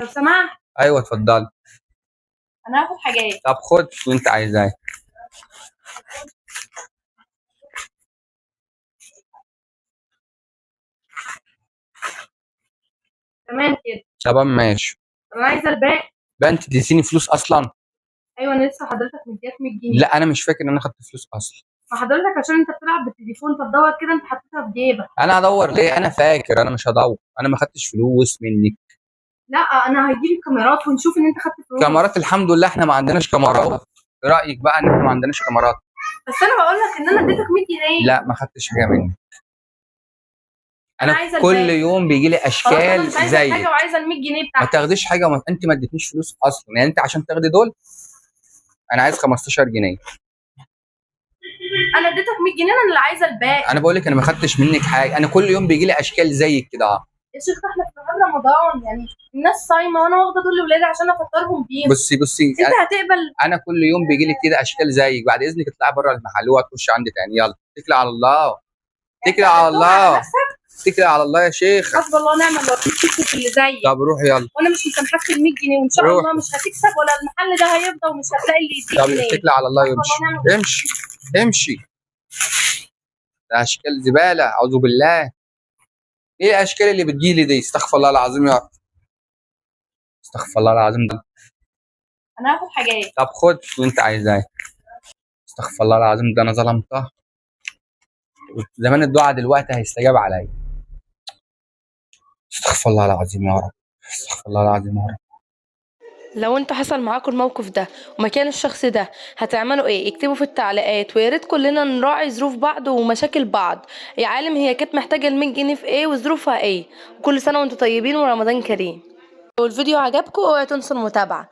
لو سمحت. ايوه اتفضلي. انا هاخد حاجات. طب خد اللي انت عايزاه. تمام كده. تمام ماشي. طب انا عايزه الباقي. بقى انت تديني فلوس اصلا؟ ايوه انا لسه حضرتك مدياك 100 جنيه. لا انا مش فاكر ان انا خدت فلوس اصلا. ما حضرتك عشان انت بتلعب بالتليفون فتدور كده انت حطيتها في جيبك. انا هدور ليه؟ انا فاكر، انا مش هدور، انا ما خدتش فلوس منك. لا انا هجيب الكاميرات ونشوف ان انت خدت فلوس. كاميرات؟ الحمد لله احنا ما عندناش كاميرات. ايه رايك بقى ان احنا ما عندناش كاميرات؟ بس انا بقول لك ان انا اديتك 100 جنيه. لا ما خدتش حاجة منك. أنا انا عايزة كل الباقي. يوم بيجي لي خلاص انا اشكال مش عايزه زيك. حاجة وعايزه ال 100 جنيه ما بتاعتي. تاخديش حاجة وما انت ما اديتنيش فلوس اصلا، يعني انت عشان تاخدي دول انا عايز 15 جنيه. انا اديتك 100 جنيه، انا اللي عايزه الباقي. انا بقول لك انا ما خدتش منك حاجة، انا كل يوم بيجي لي اشكال زيك كده اهو. يا شيخ احنا في نهار رمضان، يعني الناس صايمه وانا واخده دول لاولادي عشان افطرهم بيهم. بصي بصي، انت هتقبل؟ انا كل يوم بيجي لي كده اشكال زيك. بعد اذنك اطلعي بره المحل وهتخش عندي تاني. يلا اتكلي على الله، اتكلي على الله، اتكلي على الله يا شيخ. حسب الله ونعم الوكيل فيك اللي زيك. طب روح يلا. وانا مش مسامحاك في ال 100 جنيه، وان شاء روح. الله مش هتكسب ولا المحل ده هيفضى ومش هتلاقي اللي يديك طب جنيه. اتكلي على الله حسب وامشي. الله ونعم امشي امشي. ده اشكال زبالة، اعوذ بالله. ايه الاشكال اللي بتجيلي دي؟ استغفر الله العظيم يا رب، استغفر الله العظيم. ده انا هاخد حاجات. طب خد اللي انت عايزاه. استغفر الله العظيم، ده انا ظلمتها. زمان الدعاء دلوقتي هيستجاب عليا. استغفر الله العظيم يا رب، استغفر الله العظيم يا رب. لو انتوا حصل معاكم الموقف ده ومكان الشخص ده هتعملوا ايه؟ اكتبوا في التعليقات، ويا ريت كلنا نراعي ظروف بعض ومشاكل بعض. يا عالم هي كانت محتاجه ال 100 جنيه في ايه وظروفها ايه. وكل سنة وانتوا طيبين ورمضان كريم. لو الفيديو عجبكم اوعوا تنسوا المتابعة.